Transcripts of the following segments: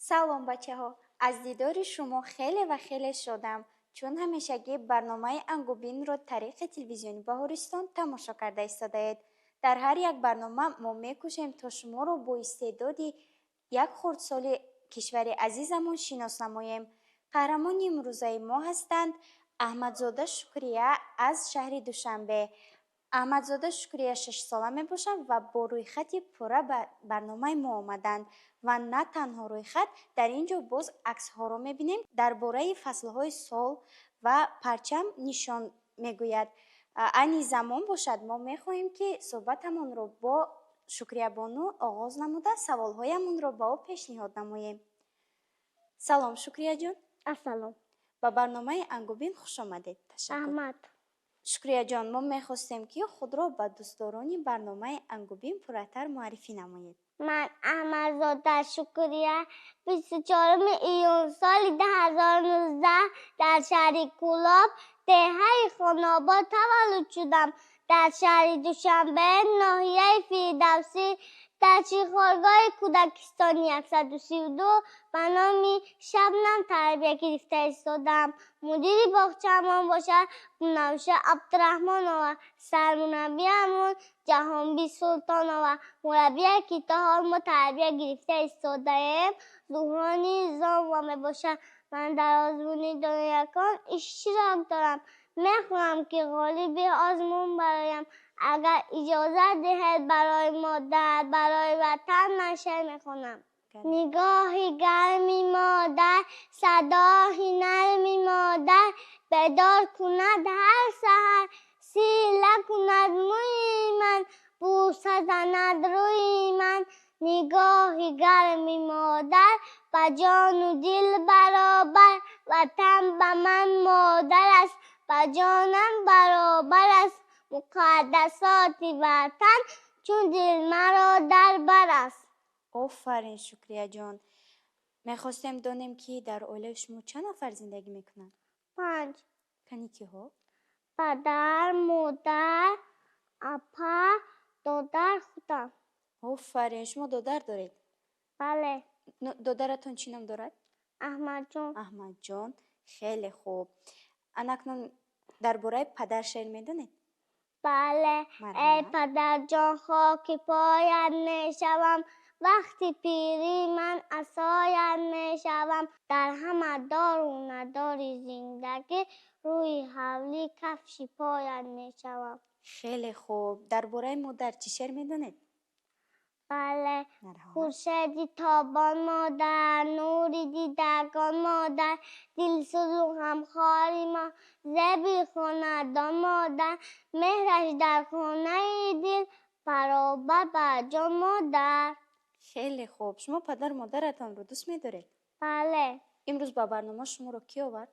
Салом, бачаҳо! Аз дидори шумо хеле ва хеле шодам, чун ҳамешагӣ барномаи Ангубинро тариқи телевизиони Баҳористон тамошо карда истодаед. Дар ҳар як барнома мо мекӯшем, то шуморо бо истеъдоди як хурдсоли кишвари азизамон шинос намоем. Қаҳрамони имрӯзаи мо ҳастанд Аҳмадзода Шукрия аз шаҳри Душанбе. Аҳмадзода Шукрия 6-сола мебошанд ва бо рӯйхати пурра ба барномаи мо омаданд. Ва на танҳо рӯйхат, дар ин ҷо боз аксҳоро мебинем, дар бораи фаслҳои сол ва парчам нишон мегӯяд. Айни замон бошад, мо мехоҳем, ки суҳбатамонро бо Шукриябону оғоз намуда, саволҳоямонро ба ӯ пешниҳод намоем. Салом, Шукрияҷон! Ассалом. Ба барномаи Ангубин хуш омадед. Ташаккур. Раҳмат. Шукрияҷон, мо мехостем, ки худро ба дӯстдорони барномаи Ангубин пурратар муаррифӣ намоед. Ман Аҳмадзода Шукрия, 24 июн соли 2019 дар шаҳри Кӯлоб, деҳаи Хонобод таваллуд шудам. Дар шаҳри Душанбе, ноҳияи Фирдавсӣ, дар ширхоргоҳи кӯдакистони 132 ба номи Шабнам тарбия гирифта истодам. Мудири боғчаамон бошад Мунаввиша Абдураҳмонова, сармураббиамон Ҷаҳонби Султонова, мураббие, ки то ҳол мо тарбия гирифта истодаем, Зуҳрони Зомова мебошад. Ман дар озмуни Доноякон иштирок дорам. Мехоҳам, ки ғолиби озмун бароям. Агар иҷозат диҳед, барои модар, барои ватан ман шеър мехонам. Нигоҳи гарми модар, садои нарми модар бедор кунад ҳар саҳар, сила кунад мӯи ман, бӯса занад рӯи ман. Нигоҳи гарми модар ба ҷону дил баробар, ватан ба ман модар аст, ба ҷонам баробар аст. Муқаддасоти ватан чун дил маро дар бар аст. Офарин, Шукрияҷон! Мехостем донем, ки дар оилаи шумо чанд нафар зиндагӣ мекунанд? Панҷ. Кани, киҳо? Падар, модар, апа, додар, худам. Офарин! Шумо додар доред? Бале. Додаратон чӣ ном дорад? Аҳмадҷон. Аҳмадҷон, хеле хуб. Анакнун дар бораи падар шеър медонед? Бале. Эй Марҳамат. падарҷон, хоки поят мешавам, вақти пирӣ ман асоят мешавам. Дар ҳама дору надори зиндагӣ рӯи ҳавлӣ кафши поят мешавам. Хеле хуб. Дар бораи модар чӣ шеър медонед? Бале. Марҳамат. Хуршеди тобон модар, нури дидагон модар, дилсӯзу ғамхори мо, зеби хонадон модар, меҳраш дар хонаи дил баробар ба ҷон модар. Хеле хуб. Шумо падару модаратонро дӯст медоред? Бале. Имрӯз ба барнома шуморо кӣ овард?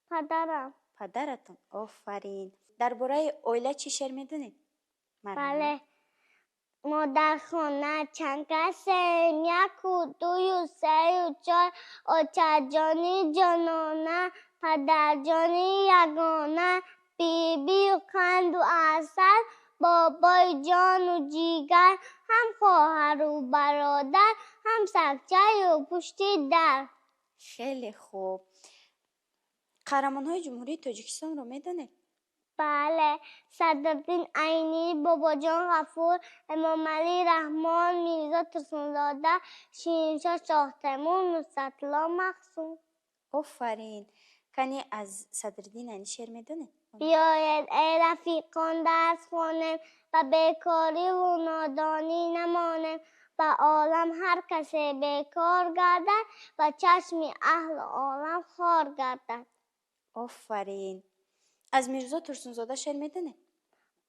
Падарам. Падаратон, офарин! Дар бораи оила чӣ шеър медонед? Бале. Мо дар хона чанд касем? Яку, дую, сею, чор. Очаҷони ҷонона, падарҷони ягона, бибию қанду асал, бобои ҷону ҷигар, ҳам хоҳару бародар, ҳам сагчаю пушти дар. Хеле хуб. Қаҳрамонҳои Ҷумҳурии Тоҷикистонро медонед? Бале. Садриддин Айнӣ, Бобоҷон Ғафур, Эмомалӣ Раҳмон, Мирзо Турсунзода, Шириншоҳ Шоҳтемур, Нусратулло Маҳсум. Офарин! Кани, аз Садриддин Айнӣ шеър медонед? Биёед, эй рафиқон, дарс хонем, ба бекориву нодонӣ намонем. Ба олам ҳар касе бекор гардад, ба чашми аҳлу олам хор гардад. Офарин! Аз Мирзо Турсунзода шеър медонед?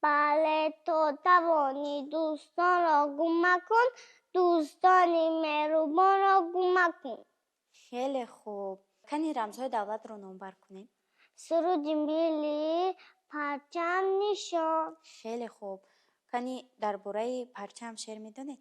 Бале. То тавонӣ, дӯстонро гум макун, дӯстони меҳрубонро гум макун. Хеле хуб. Кани, рамзҳои давлатро номбар кунед. Суруди миллӣ, парчам, нишон. Хеле хуб. Кани, дар бораи парчам шеър медонед?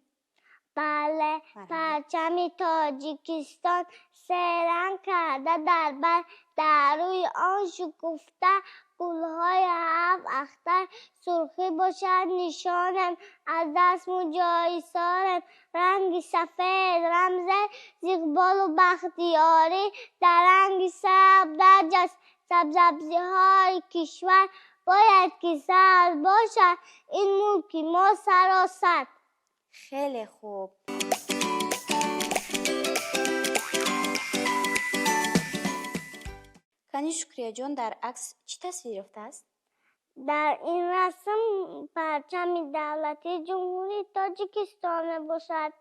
Бале, парчами Тоҷикистон се ранг карда дар бар, дар рӯи он шукуфта гулҳои ҳафт ахтар. Сурхӣ бошад нишонам, аз даст муҷои сорам. Ранги сафед рамзе зиқболу бахтиёрӣ, дар ранги сабз дарҷ аст сабзабзиҳои кишвар. Бояд ки сабз бошад ин мулки мо саросар. Хеле хуб. Кани, Шукрияҷон, дар акс чӣ тасвир ёфтааст? Дар ин расм парчами давлатии Ҷумҳурии Тоҷикистон мебошад.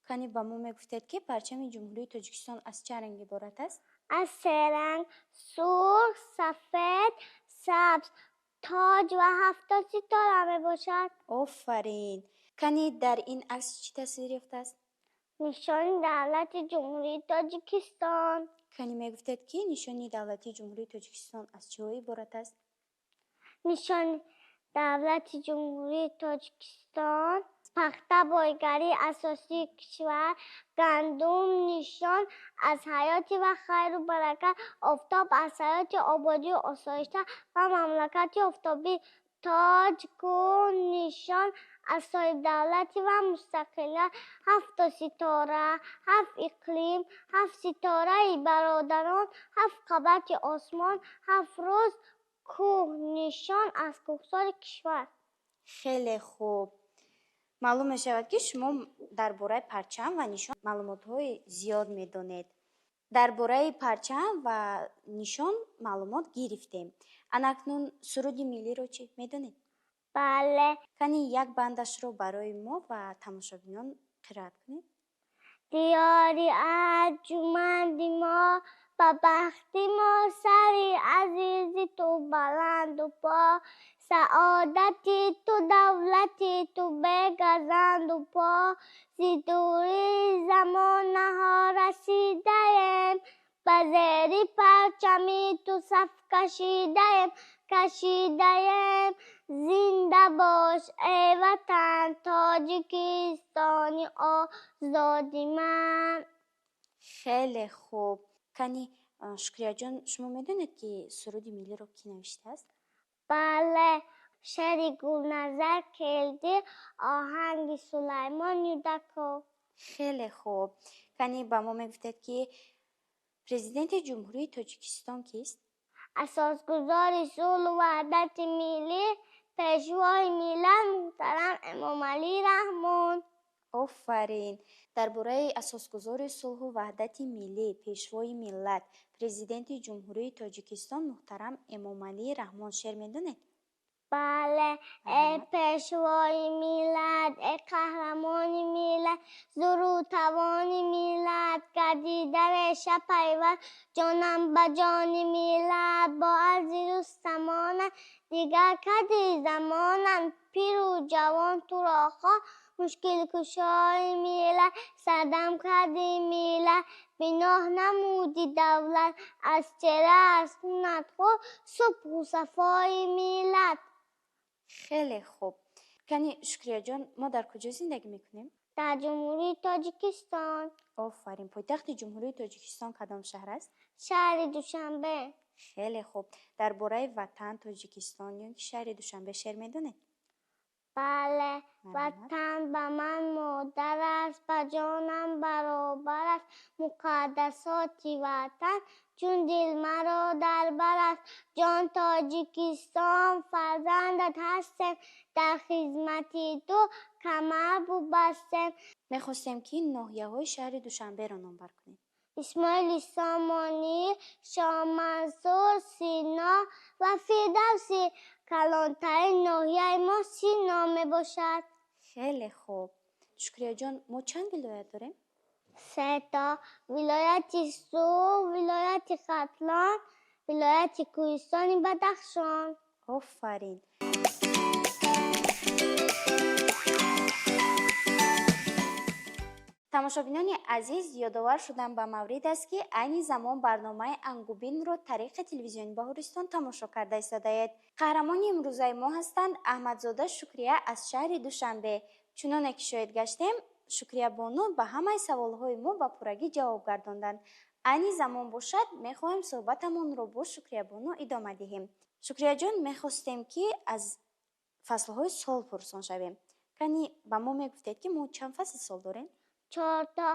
Кани, ба мо мегуфтед, ки парчами Ҷумҳурии Тоҷикистон аз чанд ранг иборат аст? Аз се ранг: сурх, сафед, сабз. Тоҷ ва ҳафто ситора мебошад. Офарин. Кани, дар ин акс чӣ тасвир ёфтааст? Нишони давлати Ҷумҳурии Тоҷикистон. Кани, мегуфтед, ки нишони давлатии Ҷумҳурии Тоҷикистон аз чиҳо иборат аст? Нишони давлати Ҷумҳурии Тоҷикистон: пахта бойгарии асосии кишвар, гандум нишон аз ҳаёти ва хайру баракат, офтоб аз ҳаёти ободию осоишта ва мамлакати офтобӣ, тоҷ кӯҳ нишон аз соҳибдавлатӣ ва мустақилият, ҳафто ситора, ҳафт иқлим, ҳафт ситораи бародарон, ҳафт қабати осмон, ҳафт рӯз, кӯҳ нишон аз кӯҳсори кишвар. Хеле хуб. Маълум мешавад, ки шумо дар бораи парчам ва нишон маълумотҳои зиёд медонед. Дар бораи парчам ва нишон маълумот гирифтем. Анакнун суруди миллиро чӣ медонед? Бале. Кани, як бандашро барои мо ва тамошобинон қироат кунед. Диёри арҷуманди мо, ба бахти мо сари азизи ту баланду по, саодати ту, давлати ту бегазанду по. Зи дури замонаҳо расидаем, ба зери парчами ту саф кашидаем, кашидаем. Зинда бош, эй Ватан, Тоҷикистони озоди ман. Хеле хуб. Кани, Шукрияҷон, шумо медонед, ки суруди миллиро кӣ навиштааст? Бале, шеъри Гулназар Келдӣ, оҳанги Сулаймон Юдаков. Хеле хуб. Кани, ба мо мегуфтед, ки президенти Ҷумҳурии Тоҷикистон кист? Асосгузори сулҳу ваҳдати миллӣ, пешвои миллат муҳтарам Эмомалӣ Раҳмон. Офарин. Дар бораи асосгузори сулҳу ваҳдати миллӣ, пешвои миллат, президенти Ҷумҳурии Тоҷикистон муҳтарам Эмомалӣ Раҳмон шеър медонед? Бале. Эй пешвои миллат, эй қаҳрамони миллат, зӯру тавони миллат, гардида реша пайваст, ҷонам ба ҷони миллат, бо арзи рустамонат, дигар кади замонанд, пиру ҷавон туро хоҳ, мушкилкушои миллат, сардам карди миллат, биноҳ намуди давлат, аз чеҳра аз хунат хӯр субҳу сафои миллат. Хеле хуб. Кани, Шукрияҷон, мо дар куҷо зиндагӣ мекунем? Дар Ҷумҳурии Тоҷикистон. Офарин. Пойтахти Ҷумҳурии Тоҷикистон кадом шаҳр аст? Шаҳри Душанбе. Хеле хуб. Дар бораи ватан Тоҷикистон ё ки шаҳри Душанбе шеър медонед? Бале. Ватан ба ман модар аст, ба ҷонам баробар аст, муқаддасоти ватан чун дил маро дар бар аст. Ҷон Тоҷикистон, фарзандат ҳастем, дар хизмати ту камар бубастем. Мехостем, ки ноҳияҳои шаҳри Душанберо номбар кунед. Исмоили Сомонӣ, Шоҳмансур, Сино ва Фирдавсӣ. Калонтарин ноҳияи мо Сино мебошад. Хеле хуб. Шукрияҷон, мо чанд вилоят дорем? Сета: вилояти Суғд, вилояти Хатлон, вилояти Кӯҳистони Бадахшон. Офарин. Тамошобинони азиз, ёдовар шудан ба маврид аст, ки айни замон барномаи Ангубинро тариқи телевизиони Баҳористон тамошо карда истодаед. Қаҳрамони имрӯзаи мо ҳастанд Аҳмадзода Шукрия аз шаҳри Душанбе. Чуноне ки шоҳид гаштем, Шукриябону ба ҳамаи саволҳои мо ба пуррагӣ ҷавоб гардонданд. Айни замон бошад, мехоҳем суҳбатамонро бо Шукриябону идома диҳем. Шукрияҷон, мехостем, ки аз фаслҳои сол пурсон шавем. Кани ба мо мегуфтед, ки мо чанд фасли сол дорем? Чорто: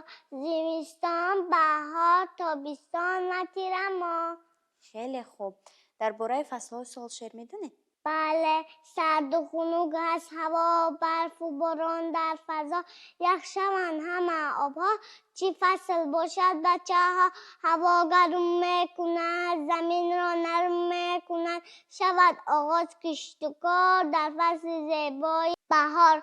зимистон, баҳор, тобистон ва тирамоҳ. Хеле хуб. Дар бораи фаслҳои сол шеър медонед? Бале, сарду хунук аст ҳаво, барфу борон дар фазо, ях шаванд ҳама обҳо, чӣ фасл бошад, бачаҳо? Ҳаво гарм мекунад, заминро нарм мекунад, шавад оғоз кишту кор дар фасли зебои баҳор.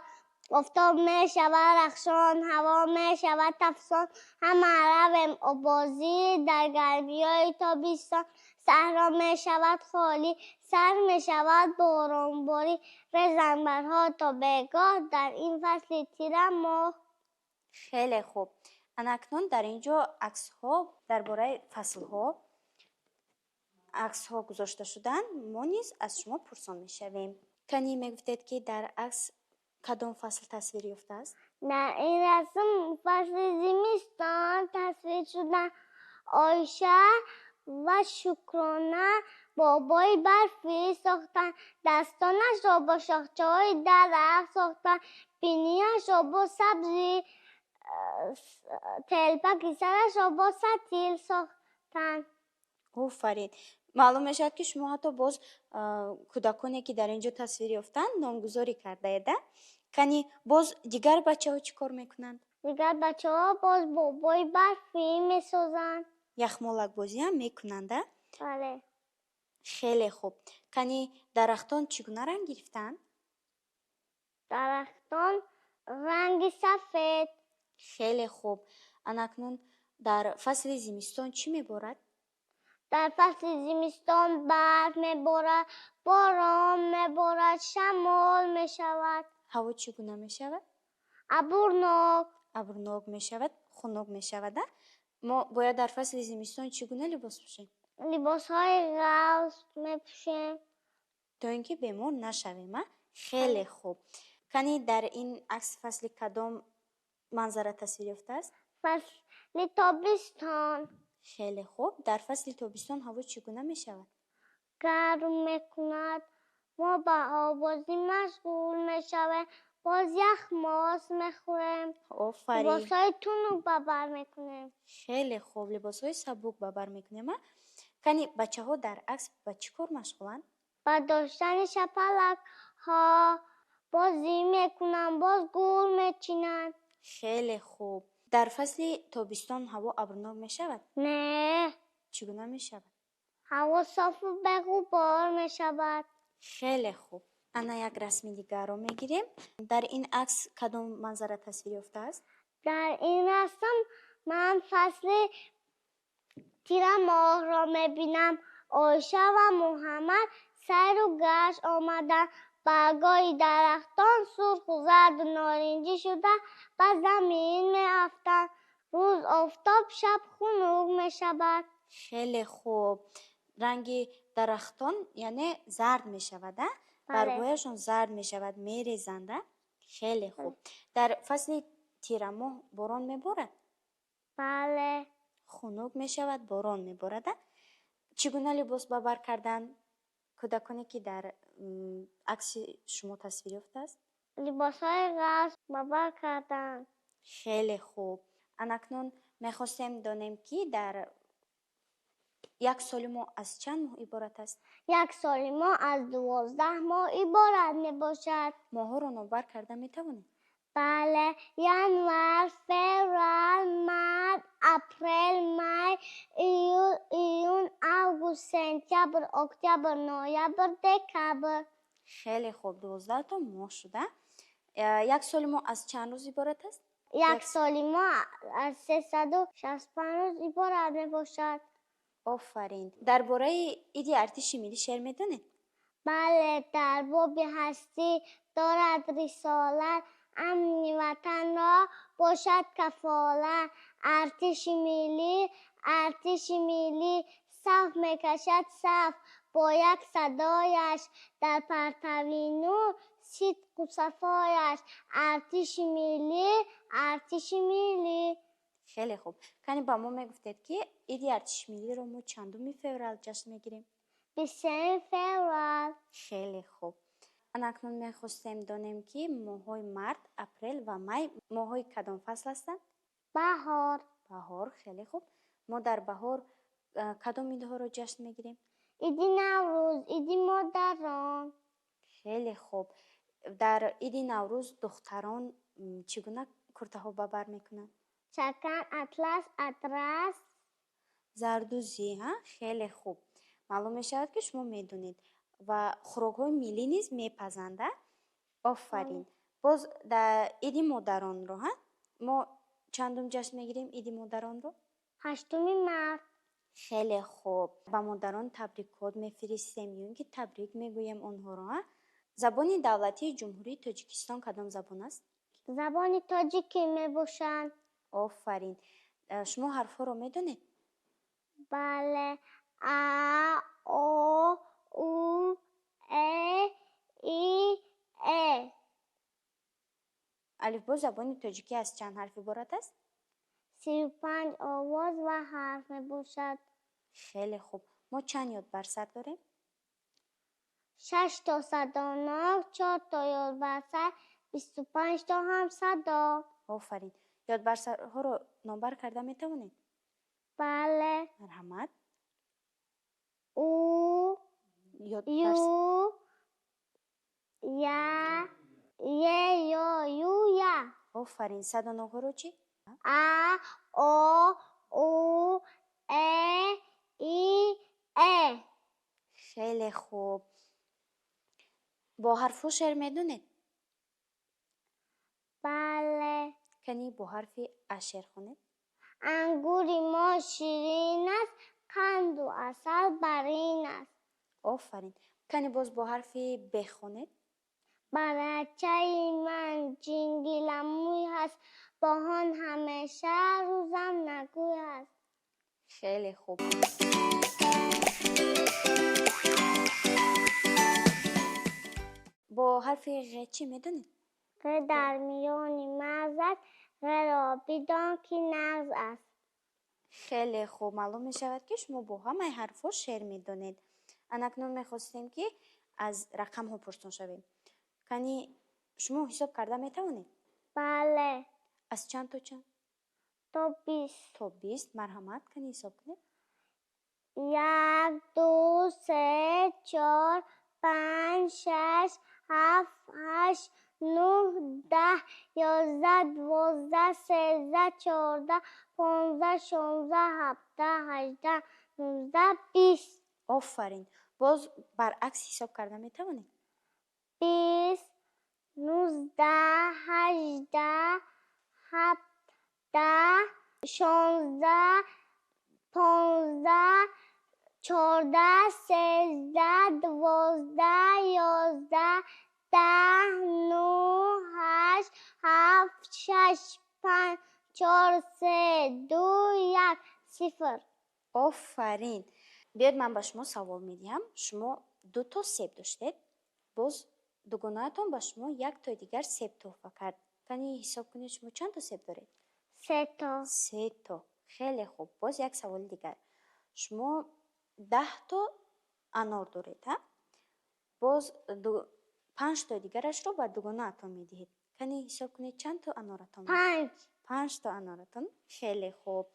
Офтоб мешавад рахшон, ҳаво мешавад тафсон, ҳама равем оббозӣ дар гармиҳои тобистон. Саҳро мешавад холӣ, сар мешавад боронборӣ, резанд барҳо то бегоҳ дар ин фасли тирамоҳ. Хеле хуб. Ана акнун дар ин ҷо аксҳо дар бораи фаслҳо аксҳо гузошта шуданд. Мо низ аз шумо пурсон мешавем. Кани мегуфтед, ки дар акс кадом фасл тасвир ёфтааст? Дар ин расм фасли зимистон тасвир шуда. Оиша ва Шукрона бобои барфӣ сохтанд, дастонашро бо шохчаҳои дарахт сохтанд, бинияшро бо сабзӣ, телпаки сарашро бо сатил сохтанд. Офарин! Маълум мешавад, ки шумо ҳатто боз кӯдаконе, ки дар ин ҷо тасвир ёфтанд, номгузорӣ кардаед, а? Кани боз дигар бачаҳо чӣ кор мекунанд? Дигар бачаҳо боз бобои барфӣ месозанд. Яхмолакбозиам мекунанд, а? Бале. Хеле хуб. Кани дарахтон чӣ гуна ранг гирифтаанд? Дарахтон ранги сафед. Хеле хуб. Ана акнун дар фасли зимистон чӣ меборад? Дар фасли зимистон барф меборад, борон меборад, шамол мешавад. Ҳаво чӣ гуна мешавад? Абрнок. Абрнок мешавад, хунук мешавад, а? Мо бояд дар фасли зимистон чӣ гуна либос пӯшем? Либосҳои ғафз мепӯшем. То ин ки бемор нашавем, а? Хеле хуб. Кани дар ин акс фасли кадом манзара тасвир ёфтааст? Фасли тобистон. Хеле хуб. Дар фасли тобистон ҳаво чӣ гуна мешавад? Гарм мекунад. Мо ба оббозӣ машғул мешавем, боз яхмоз мехӯрем. Офарин! Либосҳои тунук ба бар мекунем. Хеле хуб, либосҳои сабук ба бар мекунем, а? Кани бачаҳо дар акс ба чӣ кор машғуланд? Ба доштани шапалакҳо бозӣ мекунанд, боз гул мечинанд. Хеле хуб. Дар фасли тобистон ҳаво абрнок мешавад? Не. Чӣ гуна мешавад? Ҳаво софу беғубор мешавад. Хеле хуб. Ана як расми дигарро мегирем. Дар ин акс кадом манзара тасвир ёфтааст? Дар ин расм ман фасли тирамоҳро мебинам. Оиша ва Муҳаммад сайру гашт омаданд. Баргҳои дарахтон сурху зарду норинҷӣ шуда ба замин меафтанд. Рӯз офтоб, шаб хунук мешавад. Хеле хуб. Ранги дарахтон яъне зард мешавад, а? Бале. Баргҳояшон зард мешавад, мерезанд, а? Хеле хуб. Дар фасли тирамоҳ борон меборад? Бале. Хунук мешавад, борон меборад, а? Чӣ гуна либос ба бар карданд кӯдаконе, ки дар акси шумо тасвир ёфтааст? Либосҳои ғафз ба бар карданд. Хеле хуб. Анакнун мехостем донем, ки дар як соли мо аз чанд моҳ иборат аст? Як соли мо аз 12 моҳ иборат мебошад. Моҳҳоро номбар карда метавонед? Бале, январ, феврал, март, апрел, май, июл, июн, август, сентябр, октябр, ноябр, декабр. Хеле хуб, 12 моҳ шуда. Як соли мо аз чанд рӯз иборат аст? Як соли мо аз 365 рӯз иборат мебошад. Офарин. Дар бораи иди артиши миллӣ шеър медонед? Бале, дар боби ҳастӣ дорад рисолат, амни ватанро бошад кафолат. Артиши миллӣ, артиши миллӣ саф мекашад саф бо як садояш дар партави нур. Сидқу сафояш. Артиши миллӣ, артиши миллӣ. Хеле хуб. Кани ба мо мегуфтед, ки иди артиши миллиро мо чандуми феврал ҷашн мегирем? 23 феврал. Хеле хуб. Ана акнун мехостем донем, ки моҳҳои март, апрел ва май моҳҳои кадом фасл ҳастанд? Баҳор. Баҳор. Хеле хуб. Мо дар баҳор кадом идҳоро ҷашн мегирем? Иди Наврӯз, иди модарон. Хеле хуб. Дар иди Наврӯз духтарон чӣ гуна куртаҳо ба бар мекунанд? Чакан, атлас, атрас. Зардӯзӣ. Ҳа, хеле хуб. Маълум мешавад, ки шумо медонед ва хӯрокҳои миллӣ низ мепазанд, а? Офарин. Боз дар иди модаронро, ҳа, мо чандум ҷашн мегирем иди модаронро? 8-уми март. Хеле хуб. Ба модарон табрикот мефиристем ё ин ки табрик мегӯем онҳоро, а? Забони давлатии Ҷумҳурии Тоҷикистон кадом забон аст? Забони тоҷикӣ мебошанд. Офарин. Шумо ҳарфҳоро медонед? Бале. А, О, У, Э, И, Э. Алифбои забони тоҷикӣ аз чанд ҳарф иборат аст? 35 овоз ва ҳарф мебошад. Хеле хуб. Мо чанд ёдбарсар дорем? Шаш то садонок, чор то ёдбарсар, 25 то ҳамсадо. Офарин. Ёдбарсарҳоро номбар карда метавонед? Бале. Марҳамат. У, Ёдбарс Ю, Я, Е, Ё, Ю, Я. Офарин. Садонокҳоро чӣ? А, О, У, Э, И, Э. Хеле хуб. Бо ҳарфҳо шеър медонед? Бале. Кани бо ҳарфи А шеър хонед. Ангури мо ширин аст, қанду асал барин аст. Офарин. Кани боз бо ҳарфи Б хонед. Барачаи ман ҷингиламӯй ҳаст, бо он ҳамеша рӯзам нагӯй ҳаст. Хеле хуб. Бо ҳарфи Ғ чӣ медонед? Ғ дар миёни мағз аст, ғ-ро бидон, ки нағз аст. Хеле хуб. Маълум мешавад, ки шумо бо ҳамаи ҳарфҳо шеър медонед. Ана акнун мехостем, ки аз рақамҳо пурсон шавем. Кани шумо ҳисоб карда метавонед? Бале. Аз чанд то чанд? То 20. То 20. Марҳамат, кани ҳисоб кунед. Як, ду, се, чор, панҷ, шаш, ҳафт, ҳашт, нӯҳ, 10, 11, 12, 13, 14, 15, 16, 17, 18, 19, 20. Офарин. Боз баръакс ҳисоб карда метавонед? 20, 19, 18, 17, 16, 15, 14, 13, 12, 11, 10, нӯҳ, ҳашт, ҳафт, шаш, панҷ, чор, се, ду, як, сифр. Офарин. Биёед, ман ба шумо савол медиҳам. Шумо дуто себ доштед, боз дугонаатон ба шумо як тои дигар себ тӯҳфа кард. Кани ҳисоб кунед, шумо чанд то себ доред? Се то. Се то. Хеле хуб. Боз як саволи дигар. Шумо 10 то анор доред, ҳа? Боз панҷ тои дигарашро ба дугонаатон медиҳед. Кани ҳисоб кунед, чанд то аноратон? Панҷ. Панҷ то аноратон. Хеле хуб.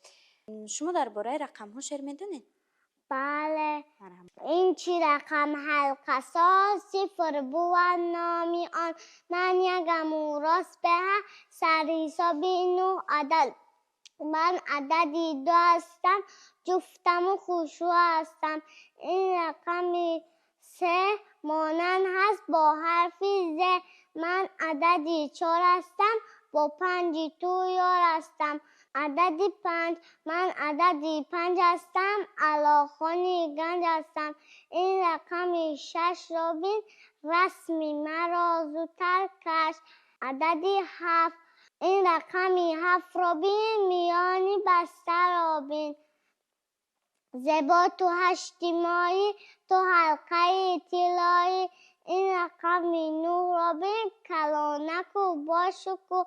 Шумо дар бораи рақамҳо шеър медонед? Бале. Марҳамат. Ин чӣ рақам ҳалқасоз, сифр бувад номи он. Ман ягаму рост беҳа, сарҳисоби нӯҳ адад. Ман адади ду ҳастам, ҷуфтаму хушрӯ ҳастам. Ин рақами се монанд ҳаст бо ҳарфи з. Ман адади чор ҳастам, бо панҷи ту ёр ҳастам. Адади панҷ, ман адади панҷ ҳастам, аллохони ганҷ ҳастам. Ин рақами шашро бин, расми маро зудтар каш. Адади ҳафт, ин рақами ҳафтро бин, миёни бастаро бин. Зебо ту ҳашти моҳӣ, ту ҳалқаи тиллоӣ. Ин рақами нӯҳро бин, калонаку бошукӯ.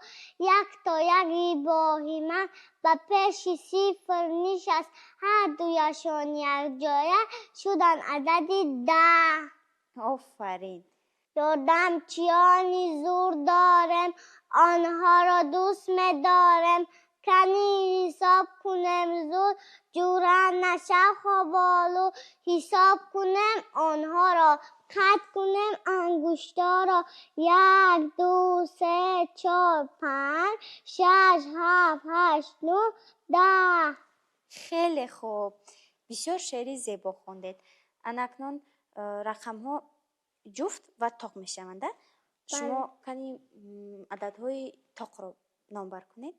Як то як ибоҳима ба пеши сифр нишаст. Ҳар дуяшон якҷоя шуданд адади 10. Офарин. Ёрдамчиёни зур дорем, онҳоро дӯст медорем. Кани ҳисоб кунем зуд, ҷура нашав хоболу. Ҳисоб кунем онҳоро, қат кунем ангушторо. 1, 2, 3, 4, 5, 6, 7, 8, 9, 10. Хеле хуб. Бисёр шеъри зебо хондед. Анакнун рақамҳо ҷуфт ва тоқ мешаванд, а? Шумо кани ададҳои тоқро номбар кунед.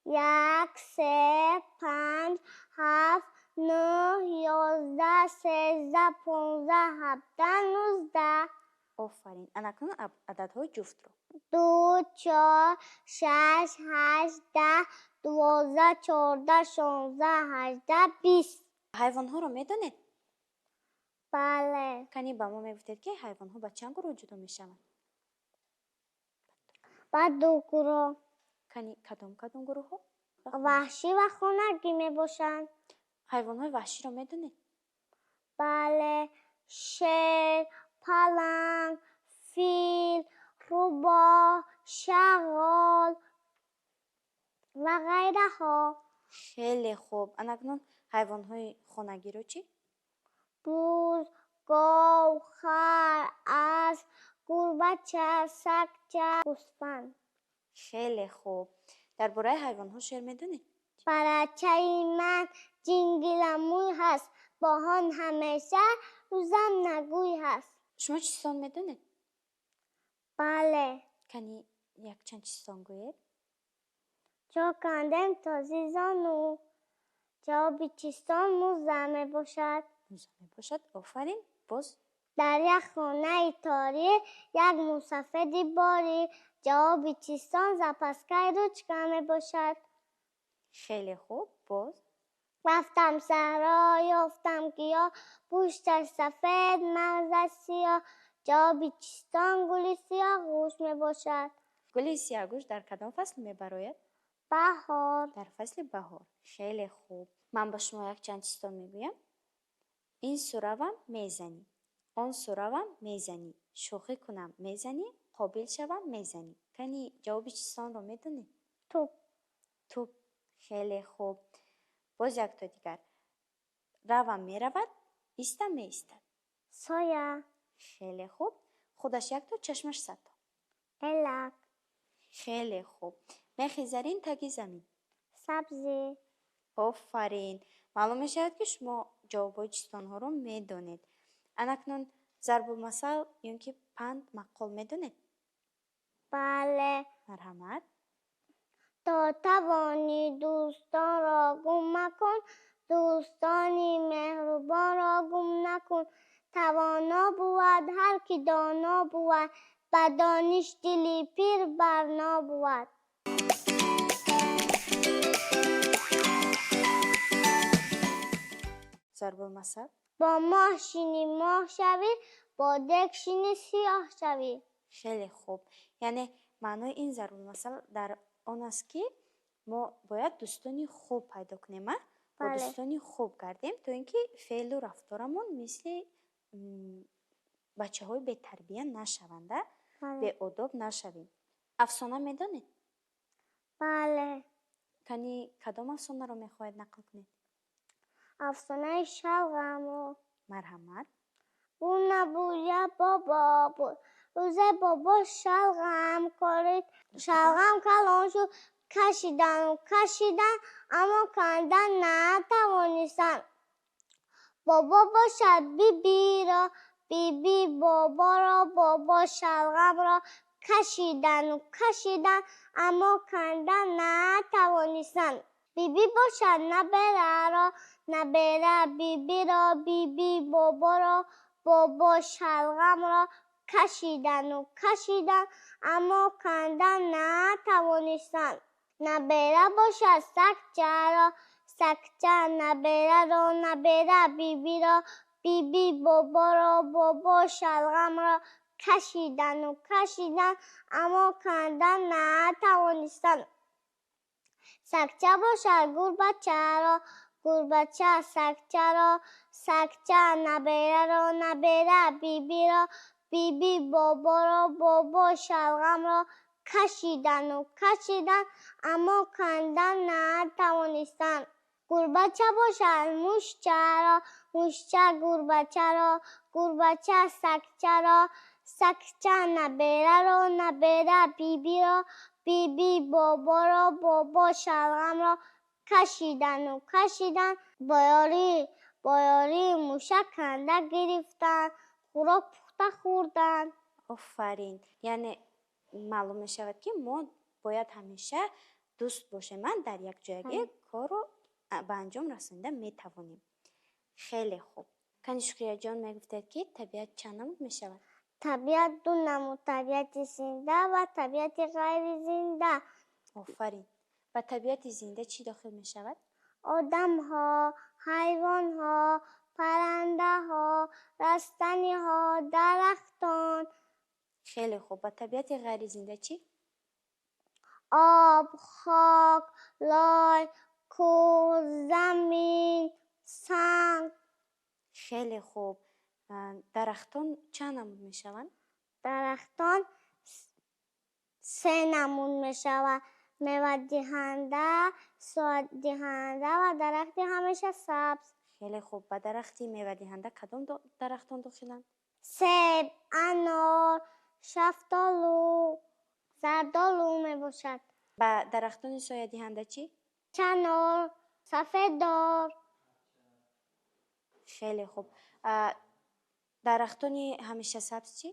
1, 3, 5, 7, 9, 11, 13, 15, 17, 19. Офарин. Анакнун ададҳои ҷуфтро. 2, 4, 6, 8, 10, 12, 14, 16, 18, 20. Ҳайвонҳоро медонед? Бале. Кани ба мо мегуфтед, ки ҳайвонҳо ба чанд гурӯҳ ҷудо мешаванд? Ба 2 гурӯҳ. Кани кадом кадом гурӯҳҳо? Ваҳшӣ ва хонагӣ мебошанд. Ҳайвонҳои ваҳширо медонед? Бале. Шер, паланг, фил, рӯбоҳ, шағол ва ғайраҳо. Хеле хуб. Анакнун ҳайвонҳои хонагиро чӣ? Буз, гов, хар, асп, гурбача, сагча, гӯсфанд. Хеле хуб. Дар бораи ҳайвонҳо шеър медонед? Парачаи ман ҷингиламӯй ҳаст, бо он ҳамеша рӯзам нагӯй ҳаст. Шумо чистон медонед? Бале. Кани якчанд чистон гӯед? Чо кандем този зону. Ҷавоби чистон муза мебошад. Муза мебошад. Офарин. Боз? Дар як хонаи торик як мусафеди борик. Ҷавоби чистон запаскаи ручка мебошад. Хеле хуб. Боз? Рафтам саҳро, ёфтам гиёҳ, пӯшташ сафед, мағзаш сиёҳ. Ҷавоби чистон гули сиёҳгӯш мебошад. Гули сиёҳгӯш дар кадом фасл мебарояд? Баҳор. Дар фасли баҳор. Хеле хуб. Ман ба шумо якчанд чистон мегӯям. Ин суравам мезанӣ, он суравам мезанӣ, шӯхӣ кунам мезанӣ, қобил шавам мезанӣ. Кани ҷавоби чистонро медонед? Туп. Туп. Хеле хуб. Боз якто дигар. Равам меравад, истам меистад. Соя. Хеле хуб. Худаш якто, чашмаш садто. Элак. Хеле хуб. Мехи зарин таги замин. Сабзӣ. Офарин. Маълум мешавад, ки шумо ҷавобҳои чистонҳоро медонед. Анакнун зарбулмасал ё ки панд мақол медонед? Бале. Марҳамат. То тавонӣ дӯстонро гум макун, дӯстони меҳрубонро гум накун. Тавоно бувад ҳар ки доно бувад, ба дониш дили пир барно бувад. Зарбулмасал? Бо моҳ шинӣ моҳ шавӣ, бо дег шинӣ сиёҳ шавӣ. Хеле хуб. Яъне маънои ин зарбулмасал дар он аст, ки мо бояд дӯстони хуб пайдо кунем, а? Бо дӯстони хуб гардем, то ин ки феълу рафторамон мисли бачаҳои бетарбия нашаванд, а? Беодоб нашавем. Афсона медонед? Бале. Кани кадом афсонаро мехоҳед нақл кунед? Афсонаи шалғамро. Марҳамат. Буд набуд як бобо буд. Рӯзе бобо шалғам корид. Шалғам калон шуд, кашидану кашидан, аммо кандан натавонистанд. Бобо бошад бибиро, биби боборо, бобо шалғамро кашидану кашидан, аммо кандан натавонистанд. Биби бошад набераро, набера бибиро, биби боборо, бобо шалғамро кашидану кашидан, аммо кандан натавонистанд. Набера бошад сагчаро, Сагча набераро, набера бибиро, биби боборо, бобо шалғамро кашидану кашидан, аммо кандан натавонистанд. Сагча бошад гурбачаро, гурбача сагчаро, сагча набераро, набера бибиро, биби боборо, бобо шалғамро кашидану кашидан, аммо кандан натавонистанд. Гурбача бошад мушчаро, мушча гурбачаро, гурбача сагчаро, сагча набераро, набера бибиро, биби боборо, бобо шалғамро кашидану кашидан, бо ёрии мушак канда гирифтанд, хӯрок пухта хӯрданд. Офарин! Яъне маълум мешавад, ки мо бояд ҳамеша дӯст бошем, дар якҷоягӣ корро ба анҷом расонида метавонем. Хеле хуб. Кани, Шукрияҷон, мегуфтед, ки табиат чанд намуд мешавад? Табиат ду намуд: табиати зинда ва табиати ғайризинда. Офарин! Ба табиати зинда чӣ дохил мешавад? Одамҳо, ҳайвонҳо, паррандаҳо, растаниҳо, дарахтон. Хеле хуб. Ба табиати ғайризинда чӣ? Об, хок, лой, кӯҳ, замин, санг. Хеле хуб. Дарахтон чанд намуд мешаванд? Дарахтон се намуд мешавад: мевадиҳанда, соядиҳанда ва дарахти ҳамеша сабз. Хеле хуб. Ба дарахти мевадиҳанда кадом дарахтон дохиланд? Себ, анор, шафтолу, зардолу мебошад. Ба дарахтони соядиҳанда чӣ? Чанор, сафедор. Хеле хуб. Дарахтони ҳамешасабз чӣ?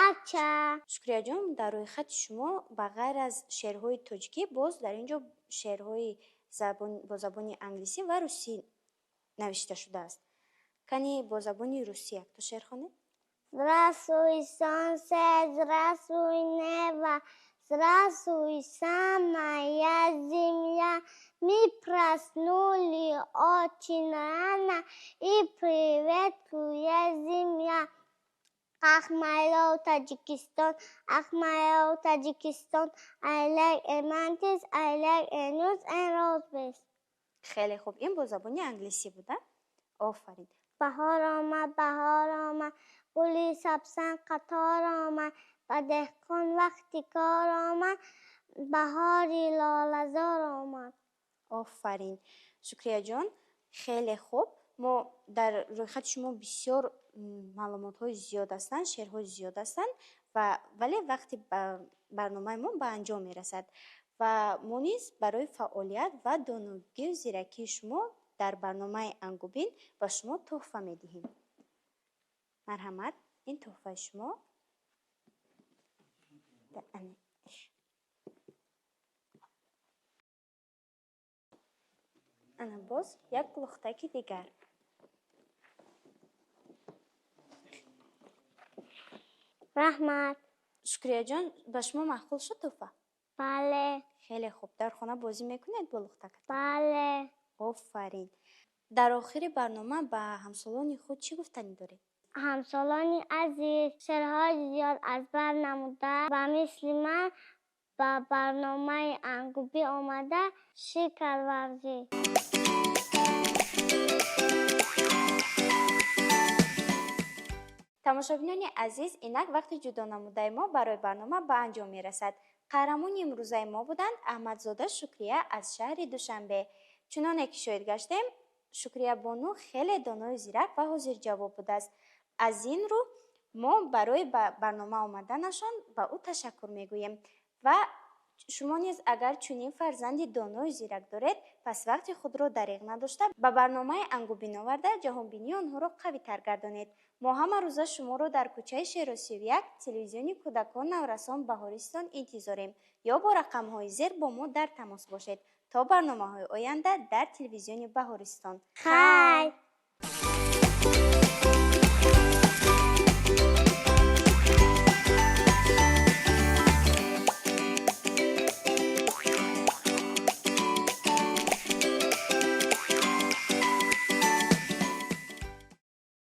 Арча. Шукрияҷон, дар рӯйхати шумо ба ғайр аз шеърҳои тоҷикӣ боз дар ин ҷо шеърҳои бо забони англисӣ ва русӣ навишта шудааст. Кани, бо забони русӣ якто шеър хонед. Здравствуй, солнце, здравствуй, небо, здравствуй, самая земля. Мы проснулись очень рано, и приветствует земля. Ах, my love, Tajikistan, ах, my love, Tajikistan, I like a mountains, I like a news and roses. Хеле хуб. Ин бо забони англисӣ буда. Офарин. Баҳор омад, баҳор омад, гули сабсан қатор омад, ба деҳқон вақти кор омад, баҳори лолазор омад. Офарин, Шукрияҷон, хеле хуб. Мо дар рӯйхати шумо бисёр маълумотҳои зиёд ҳастанд, шеърҳои зиёд ҳастанд, ва вале вақти барномаи мо ба анҷом мерасад ва мо низ барои фаъолият ва доногию зиракии шумо дар барномаи Ангубин ба шумо тӯҳфа медиҳем. Марҳамат, ин тӯҳфаи шумо. Да, ане. Ана боз як лухтаки дигар. Раҳмат. Шукрияҷон, ба шумо маъқул шуд тӯҳфа? Бале. Хеле хуб. Дар хона бозӣ мекунед бо лухтакатон? Бале. Офарин. Дар охири барнома ба ҳамсолони худ чӣ гуфтанӣ доред? Ҳамсолони азиз, шеърҳои зиёд аз бар намуда, ба мисли ман ба барномаи Ангубӣ омада ширкат варзид. Тамошобинони азиз, инак вақти ҷудонамудаи мо барои барнома ба анҷом мерасад. Қаҳрамони имрӯзаи мо буданд Аҳмадзода Шукрия аз шаҳри Душанбе. Чуноне ки шоҳид гаштем, Шукриябону хеле доною зирак ва ҳозирҷавоб будааст. Аз ин рӯ мо барои ба барнома омаданашон ба ӯ ташаккур мегӯем ва шумо низ агар чунин фарзанди доною зирак доред, пас вақти худро дареғ надошта, ба барномаи Ангубин оварда, ҷаҳонбинии онҳоро қавитар гардонед. Мо ҳама рӯза шуморо дар кӯчаи Шеро 31, телевизиони кӯдакон наврасон Баҳористон интизорем ё бо рақамҳои зер бо мо дар тамос бошед. То барномаҳои оянда дар телевизиони Баҳористон. Хайр.